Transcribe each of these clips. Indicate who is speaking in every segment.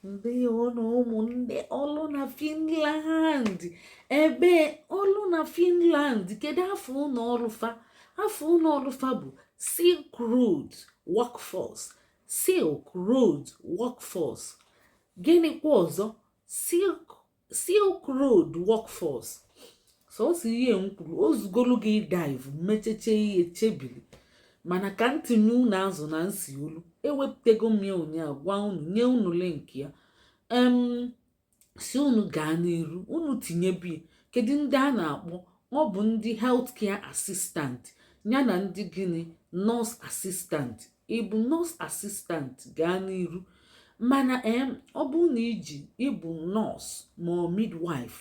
Speaker 1: Ndewo na ụmụnne. Ọlụ na Finland, ebe ọlụ na Finland, kedu afa ụlọ ọrụ fa? Afa ụlọ ọrụ fa bụ Silk Road Workforce. Silk Road Workforce. Gịnịkwa ọzọ? Silk Road Workforce. Sọsọ ihe m kwuru ozugolu gị dive mecheche ihe chebili, mana ka ntinye unu azụ na nsi olu. Ewepụtago m ya ụnyaahụ, gwa unu, nye unu link ya, si unu gaa n'iru, unu tinyebie. Kedu ndị a na-akpọ? Ọ bụ ndị healthcare assistant ya na ndị gịnị? Nurse assistant. Ịbụ nurse assistant, gaa n'iru. Mana ọ bụrụ na iji ịbụ nurse ma ọ midwife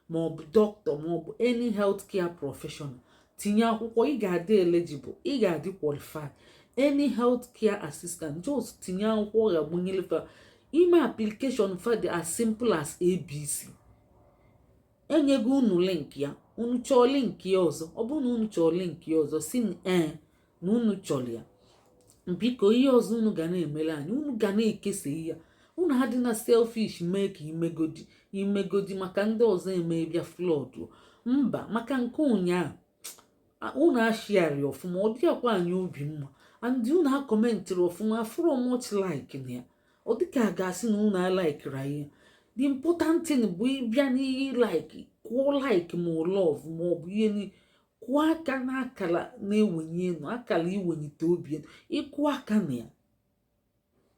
Speaker 1: ma ọ bụ doctor ma ọ bụ any healthcare professional, tinye akwụkwọ. Ị ga-adị eligible, ị ga-adị qualified. Any healthcare assistant, just tinye akwụkwọ. Ga-agbanyere fa ime application fa dị as simple as ABC. Enyego unu link ya. Unu chọọ link ya ọzọ? Ọ bụrụ na unu chọọ link ya ọzọ, si ee na unu chọrọ ya. Biko, ihe ọzọ unu ga na-emere anyị, unu ga na-ekesa ihe. Unu adị na selfish, mee ka imegodi imegodi maka ndị ọzọ eme bịa flood. Mba, maka nke ụnyaahụ unu ashiari ọfụma, ọ dịghịkwa anyị obi mma. And unu acommentịrị ọfụma, afụrọ much like na ya. Ọ dịka a ga-asị na unu alikera ihe. The important thing bụ ịbịa n'ihe like, kwụọ like ma ọ love ma ọ bụ ihe kwụọ aka n'akara na-ewenye elu, akara iwenyite obi elu. Ịkwụ aka na ya,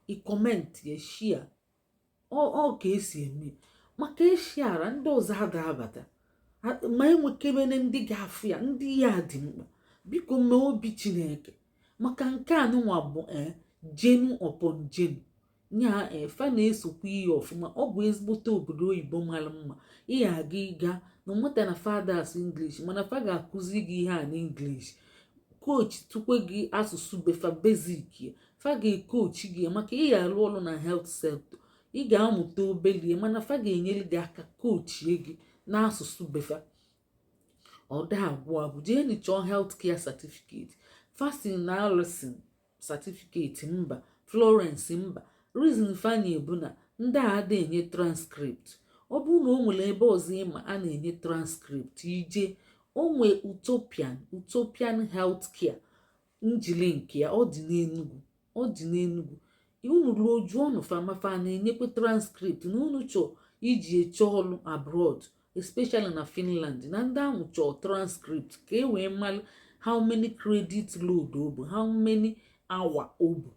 Speaker 1: ịcomment ya, share. Ọ ka esi eme maka eshiara ndị ọzọ ada abata, ma enwekebene ndị ga-afụ ya, ndị ya dị mkpa. Biko, mee obi Chineke maka nke a nụnwa bụ genuine upon genuine nya fa na-esokwa ihe ọfụma. Ọ bụ ezigbote obodo oyibo mara mma. Ị aga ịga na nweta na fathers English, mana fa ga-akụzi gị ihe a n'English, coach tukwe gị asụsụ befa basic. Fa ga-ecoachi gị maka ị ga-arụ ọrụ na health sector. Ị ga-amụta obelie, mana fa ga-enyere gị aka coachie gị n'asụsụ befa. Ọda abụọ bụ jeeni chọọ health care certificate. Fasin na Alison certificate, mba Florence, mba reason fanye bụ na ndị a ada enye transcript. Ọ bụrụ na o nwere ebe ọzọ ịma a na-enye transcript, ije onwe Utopian Healthcare njili nke ya. Ọ dị n'Enugu, ọ dị n'Enugu. Unu ruo, jụọ ọnụ fa ma fa na-enyekwa transcript, na unu chọọ iji eche ọlụ abroad, especially na Finland, na ndị ahụ chọọ transcript ka e wee mara how many credit load o bụ, how many hour o bụ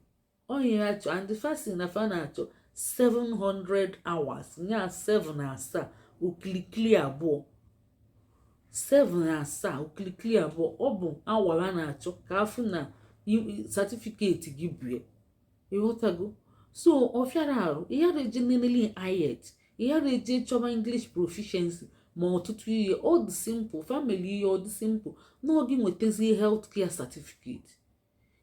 Speaker 1: onye ya chọọ. And fa si na fa na-achọ 700 hours, nya 7 asaa okilikili abụọ, 7 asaa okilikili abụọ. Ọ bụ hour a na-achọ ka afụ na certificate gị bụ ya. Ịghọtago? So ọ fịara arụ, ịghara eje nenele IELTS, ịghara eje chọba English proficiency ma ọtụtụ ihe. Ọ dị simple, family ihe ọ dị simple n'oge. Nwetazie health care certificate,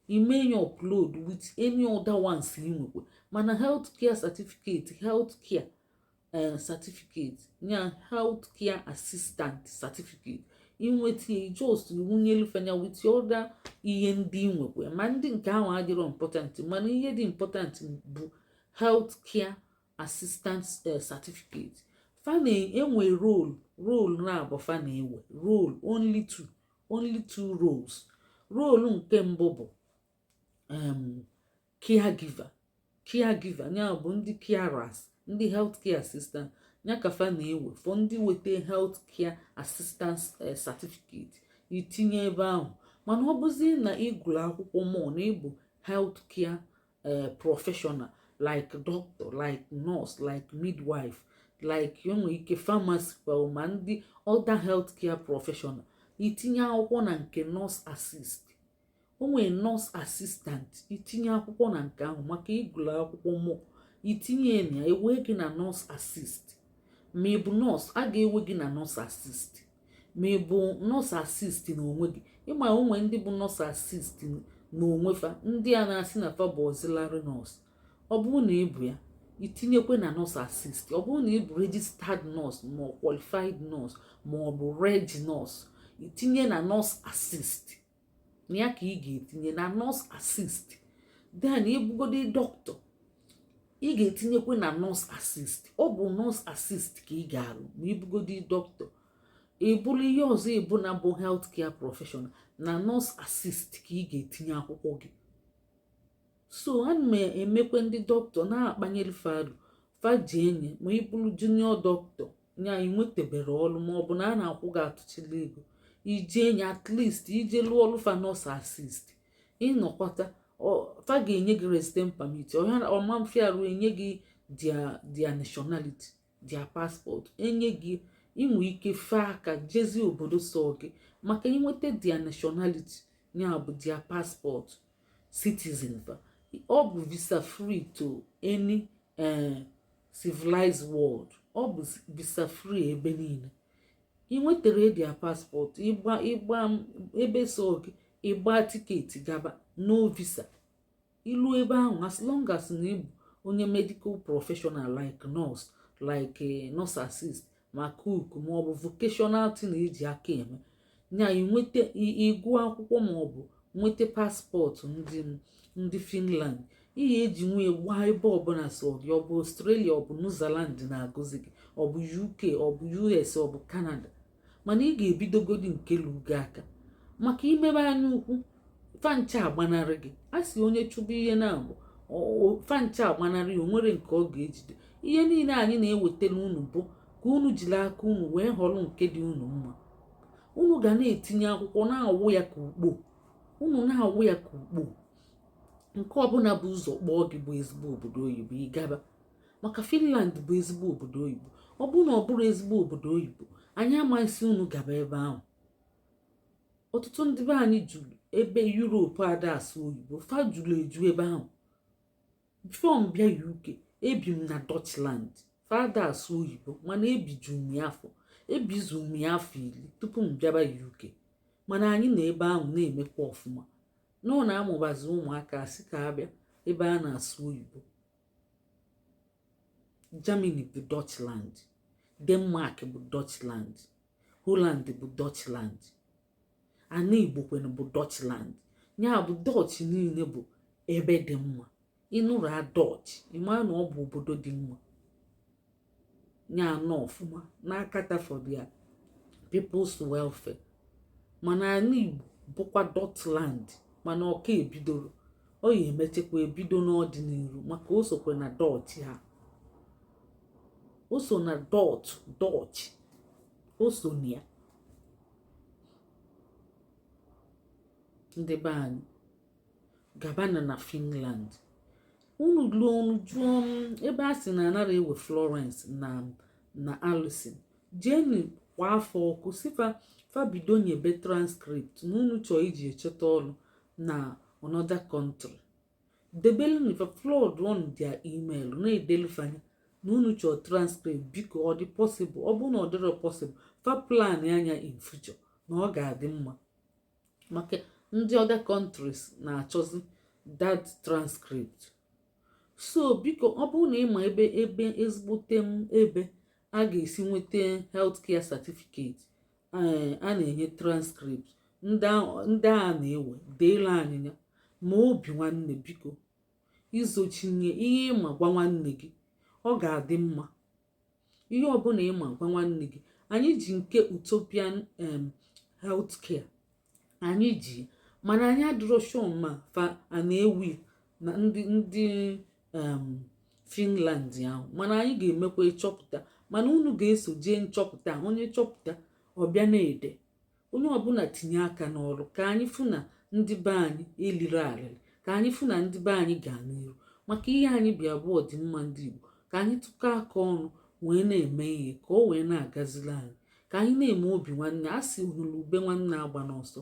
Speaker 1: ime ya upload with any other ones ị nwekwa. Mana health care certificate, health care certificate ya, health care assistant certificate, inweta ya, just wụnyelu fanya with other ihe ndị ị nwekwa. Ma ndị nke ahụ adịrọ important, mana ihe dị important bụ health care assistant certificate. Fa na-enwe role na-abụ, fa na-ewe role only two, only two roles. Role nke mbụ bụ caregiver. Caregiver ya bụ ndị carers, ndị health care assistant ya ka fa na-ewe for ndị weta health care assistance certificate itinye ebe ahụ. Mana ọ bụzi na ị gụrụ akwụkwọ mụọ na ịbụ health care professional, like doctor, like nurse, like midwife, like enwere ike pharmacy kwa, ma ndị other health care professional, itinye akwụkwọ na nke nurse assist. O nwere nurse assistant, itinye akwụkwọ na nke ahụ maka ịgụrụ akwụkwọ mụọ, itinye na ya, ewee gị na nurse assist. Ma ị bụ nurse, a ga-ewe gị na nurse assist. Ma ị bụ nurse assist na onwe gị, ịma onwe ndị bụ nurse assist na onwe fa, ndị a na-asị na fa bụ auxiliary nurse. Ọ bụrụ na ị bụ ya, itinyekwe na nurse assist. Ọ bụrụ na ị bụ registered nurse ma ọ qualified nurse ma ọ bụ reg nurse, itinye na nurse assist. Na ya ka ị ga-etinye na nurse assist. Then ịbụgodi doctor. Ị ga-etinyekwe na nurse assist. Ọ bụ nurse assist ka ị ga-alụ ma ịbụgodi dọkịta, ị bụrụ ihe ọzọ, ịbụ na bụ health care professional, na nurse assist ka ị ga-etinye akwụkwọ gị. So ana m emekwe ndị dọkịta na-akpanyere fadu faji enye. Ma ị bụrụ junior dọkịta nya ị nwetebere ọrụ, ma ọ bụ na a na-akwụ gị atụchila ego, ije nye at least ije lụọ ọrụ fa nurse assist, ịnọkwata fa ga-enye gị resident permit. Ọma mfiarụ enye gị their nationality, their passport, enye gị inwe ike fee aka jezi obodo so gị, maka inweta their nationality, ya bụ their passport, citizen fa. Ọ bụ visa free to any civilized world. Ọ bụ visa free ebe niile. Ị nwetara their passport, ịgba ịgba ebe so gị, ịgba ticket gaba, no visa. Ilu ebe ahụ, as long as na ịbụ onye medical professional like nurse, like nurse assist, ma cook, ma ọ bụ vocational thing eji aka eme nya, inweta ịgụ akwụkwọ ma ọ bụ nweta passport ndị Finland, ihe eji nwee gbaa ebe ọbụla so gị. Ọ bụ Australia, ọ bụ New Zealand na-agụzi gị, ọ bụ UK, ọ bụ US, ọ bụ Canada. Mana ị ga-ebidogodi nke lugo aka, maka imebe anya ukwu, fancha agbanarị gị. A sị onye chụba ihe na-abụ fancha agbanarị ya, o nwere nke ọ ga-ejide. Ihe niile anyị na-ewetara unu bụ ka unu jiri aka unu wee họrọ nke dị unu mma. Unu ga na-etinye akwụkwọ, na-awụ ya ka ukpo, unu na-awụ ya ka ukpo. Nke ọbụla bụ ụzọ kpọọ gị bụ ezigbo obodo oyibo, ịgaba, maka Finland bụ ezigbo obodo oyibo. Ọ bụrụ na ọ bụrụ ezigbo obodo oyibo, anyị amaghịsị unu gaba ebe ahụ. Ọtụtụ ndị be anyị juru ebe Europe ada asụ oyibo, fa juru eju ebe ahụ. Before m bịa UK, ebi m na Dutchland, fada asụ oyibo, mana ebiju m ya afọ, ebizu m ya afọ 10 tupu m bịaba UK. Mana anyị nọ ebe ahụ na-emekwa ọfụma nọ, na-amụbazi ụmụaka asị ka abịa ebe a na-asụ oyibo. Germany bụ Dutchland, Denmark bụ Dutchland, Holland bụ Dutchland, ana Igbo kwenu bụ Dutchland. Ya bụ Dutch niile bụ ebe dị mma. Ịnụrụ a Dutch, ịma na ọ bụ obodo dị mma, ya anọ ọfụma n'akata for their people's welfare. Mana ana Igbo bụkwa Dutchland, mana ọka ebidoro, ọ ya emechekwa ebido n'ọdịnihu, maka o sokwe na Dutch ha, o so na Dutch, o so na ya. Ndị be anyị, gabana na Finland. Unu luo, unu jụọ ebe a sị na anara ewe Florence na Alison. Jeni kwa afọ ọkụ si fa fabido nyebe transcript na unu chọọ iji echeta ọrụ na another country. Debelunu fa, flood on their email, na-edelufanya na unu chọọ transcript, biko, ọ dị possible? Ọ bụrụ na ọ dịrọ possible, fa plan anya in future na ọ ga-adị mma, maka ndị other countries na-achọzi that transcript. So biko, ọ bụrụ na ịma ebe ezigbote m ebe a ga-esi nweta healthcare certificate a na-enye transcript, ndị a na-ewe, deela anyịnya ma obi nwanne. Biko, izochinye ihe ịma, gwa nwanne gị, ọ ga-adị mma. Ihe ọbụla ịma, gwa nwanne gị. Anyị ji nke Utopian Healthcare anyị ji, mana anyị adịrọ sure ma fa a na-ewi na ndị Finland ahụ. Mana anyị ga-emekwa ịchọpụta, mana unu ga-eso jee nchọpụta. Onye chọpụta, ọbịa na-ede. Onye ọbụla tinye aka n'ọrụ, ka anyị fụ na ndị be anyị eliri alịrị, ka anyị fụ na ndị be anyị gaa n'iru, maka ihe anyị bịa bụ ọdịmma ndị Igbo. Ka anyị tụkọ aka ọnụ wee na-eme ihe ka o wee na-agazili anyị, ka anyị na-eme obi nwanne. A sị hụrụ ube nwanne agba n'ọsọ.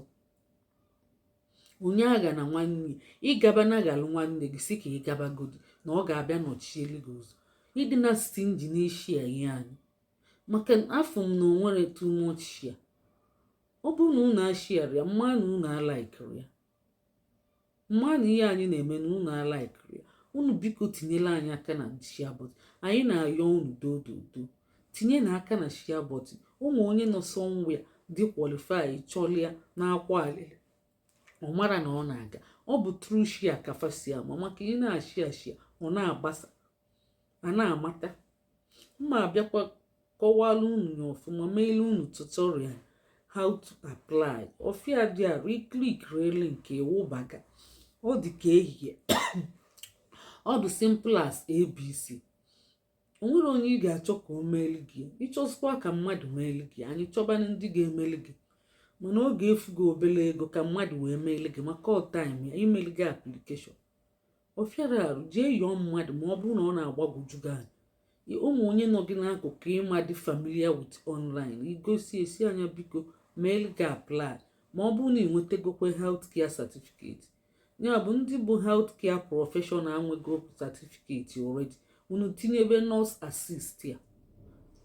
Speaker 1: Onye agha na nwanne ịgaba na ghalụ nwanne gị, si ka ịgabagodi na ọ ga-abịa nọchielu gị ụzọ. Ịdị na stingy na-eshare ihe anyị, maka afọ m na onwere too much share. Ọ bụrụ na unu ashare ya, mma na unu alaikiri ya, mma na ihe anyị na-eme na unu alaikiri ya. Unu biko tinyela anyị aka na share button. Anyị na-ayọ unu dododo, tinye na aka na share button. Ụmụ onye nọ somewhere dị qualify chọlịa na-akwa alịlị, ọ mara na ọ na-aga. Ọ bụ through share ka fa si ama, maka ị na-ashare share, ọ na-agbasa. A na-amata mma abịakwa kọwara unu ya ọfụma, meelu unu tutorial how to apply. Ọfịa dị arụ i click link, ịwụbaga. Ọ dị ka ehihie, ọ dị simple as ABC. O nwere onye ị ga-achọ ka o meelu gị. Ịchọzikwa ka mmadụ meelu gị, anyị chọbanụ ndị ga-emeli gị, mana ọ ga-efu gị obere ego ka mmadụ wee meelu gị, maka ọ time ya imeli gị application. Ọ fịara arụ, jee yọọ mmadụ ma ọ bụrụ na ọ na-agbagwoju gị anya. Ụmụ onye nọ gị n'akụkụ, ịma dị familiar with online, igosi esi anya, biko meelu gị apply. Ma ọ bụrụ na ị nwetagokwe health care certificate, ya bụ ndị bụ health care professional nwego certificate already, unu tinyebe nurse assist ya,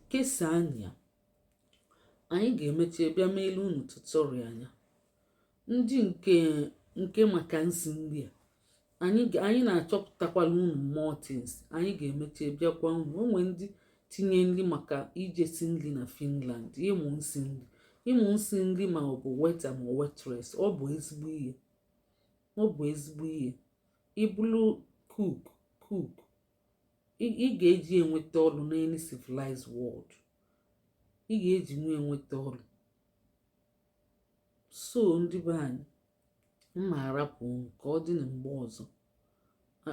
Speaker 1: kesaa ya. Anyị ga-emechi bịa meelu unu tutorial anya. Ndị nke maka nsi nri a, anyị na-achọpụtakwala unu more things. Anyị ga-emechi bịakwa unu onwe ndị tinye nri maka ije si nri na Finland. Ịmụ nsi nri, ịmụ nsi nri, ma ọ bụ waiter ma waitress, ọ bụ ezigbo ihe, ọ bụ ezigbo ihe. Ịbụrụ cook, ị ga-eji enweta ọrụ n'any civilized world. Ị ga-eji nwe enweta ọrụ. So ndị be anyị, mma arapụ unu ka ọ dị na mgbe ọzọ.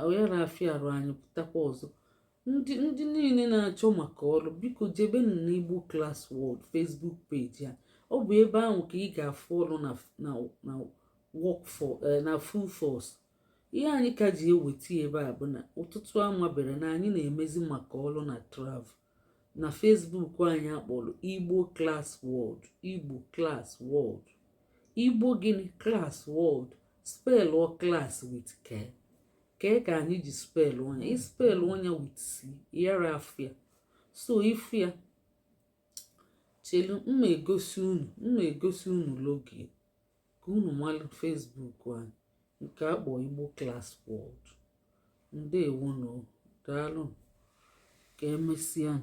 Speaker 1: Oyara afịa arụ, anyị pụtakwa ọzọ. Ndị niile na-achọ maka ọrụ, biko jebenụ n'Igbo Class World Facebook page ya. Ọ bụ ebe ahụ ka ị ga-afụ ọrụ na work for na full force. Ihe anyị ka ji eweta ebe a bụ na ụtụtụ amabere na anyị na-emezi maka ọrụ na travel na Facebook anyị akpọrọ Igbo Class World. Igbo Class World, Igbo gịnị? Class World. Spell class with k k ka anyị ji spell onye i spell onye with c yara afịa. So ifu ya, chelu, mma egosi unu logo ka unu malụ Facebook anyị nke akpọ Igbo Class World. Ndewonu, daalụ, ka emesịa.